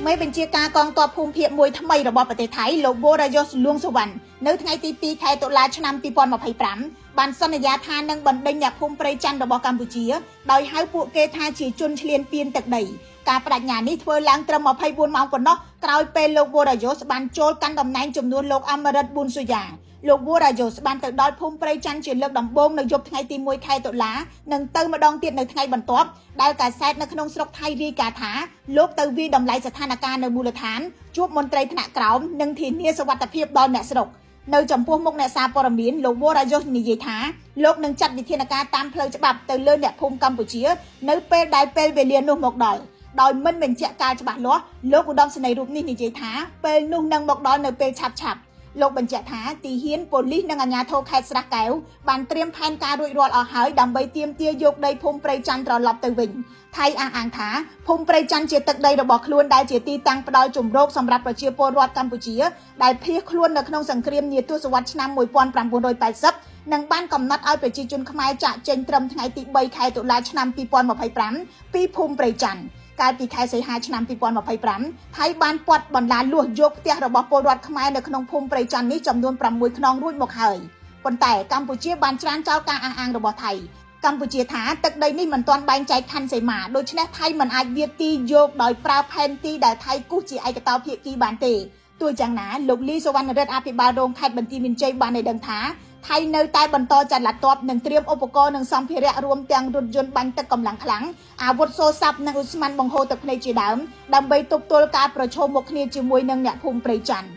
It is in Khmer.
មេបញ្ជាការកងទ័ពភូមិភាគមួយថ្មីរបស់ប្រទេសថៃលោកវរយុសលួងសុវណ្ណនៅថ្ងៃទី2ខែតុលាឆ្នាំ2025បានសន្យាថានឹងបណ្ដេញអ្នកភូមិព្រៃច័ន្ទរបស់កម្ពុជាដោយហៅពួកគេថាជាជនឈ្លានពានទឹកដីការបដិញ្ញានេះធ្វើឡើងត្រឹម24ម៉ោងប៉ុណ្ណោះក្រោយពេលលោកវរយុសបានចូលកាន់តំណែងជំនួសលោកអមរិតប៊ុនសុយាលោកវរយុសបានទៅដល់ភូមិព្រៃច័ន្ទជាលើកដំបូងនៅយប់ថ្ងៃទី1ខែតុលានិងទៅម្ដងទៀតនៅថ្ងៃបន្ទាប់ដែលកាសែតនៅក្នុងស្រុកថៃរាយការណ៍ថាលោកទៅវាយតម្លៃស្ថានភាពនៅមូលដ្ឋានជួបមន្ត្រីថ្នាក់ក្រោមនិងធានាសុវត្ថិភាពដល់អ្នកស្រុកនៅចំពោះមុខអ្នកសារព័ត៌មានលោកវរយុសនិយាយថាលោកនឹងចាត់វិធានការតាមផ្លូវច្បាប់ទៅលើអ្នកភូមិកម្ពុជានៅពេលដែលពេលវេលានោះមកដល់ដោយមិនបញ្ជាក់ការច្បាស់លាស់លោកឧត្តមសេនីយ៍រូបនេះនិយាយថាពេលនោះនឹងមកដល់នៅពេលឆាប់ឆាប់លោកបញ្ជាក់ថាទីហ៊ានប៉ូលីសនិងអាជ្ញាធរខេត្តស្រះកែវបានត្រៀមផែនការរួចរាល់អស់ហើយដើម្បីទាមទារយកដីភូមិព្រៃច័ន្ទត្រឡប់ទៅវិញថៃអះអាងថាភូមិព្រៃច័ន្ទជាទឹកដីរបស់ខ្លួនដែលជាទីតាំងផ្ដល់ជម្រកសម្រាប់ប្រជាពលរដ្ឋកម្ពុជាដែលភៀសខ្លួននៅក្នុងសង្គ្រាមនាទសវត្សរ៍ឆ្នាំ1980និងបានកំណត់ឲ្យប្រជាជនខ្មែរចាក់ចេញត្រឹមថ្ងៃទី3ខែតុលាឆ្នាំ2025ពីភូមិព្រៃច័ន្ទកាលពីខែសីហាឆ្នាំ2025ថៃបានពាត់បន្លាលួសយកផ្ទះរបស់ពលរដ្ឋខ្មែរនៅក្នុងភូមិព្រៃច័ន្ទនេះចំនួន6ខ្នងរួចមកហើយប៉ុន្តែកម្ពុជាបានច្រានចោលការអះអាងរបស់ថៃកម្ពុជាថាទឹកដីនេះមិនទាន់បែងចែកខណ្ឌសីមាដូច្នេះថៃមិនអាចវាទីយកដោយប្រើផែនទីដែលថៃគូសជាឯកតោភាគីបានទេទោះយ៉ាងណាលោកលីសុវណ្ណរិទ្ធអភិបាលរងខេត្តបន្ទាយមានជ័យបានឲ្យដឹងថាថៃនៅតែបន្តចាត់លាតទ័ពនិងត្រៀមឧបករណ៍និងសម្ភារៈរួមទាំងរថយន្តបាញ់ទឹកកម្លាំងខ្លាំងអាវុធសូរស័ព្ទនិងឧស្ម័នបង្ហូរទឹកភ្នែកជាដើមដើម្បីទប់ទល់ការប្រឈមមុខគ្នាជាមួយនឹងអ្នកភូមិព្រៃច័ន្ទ។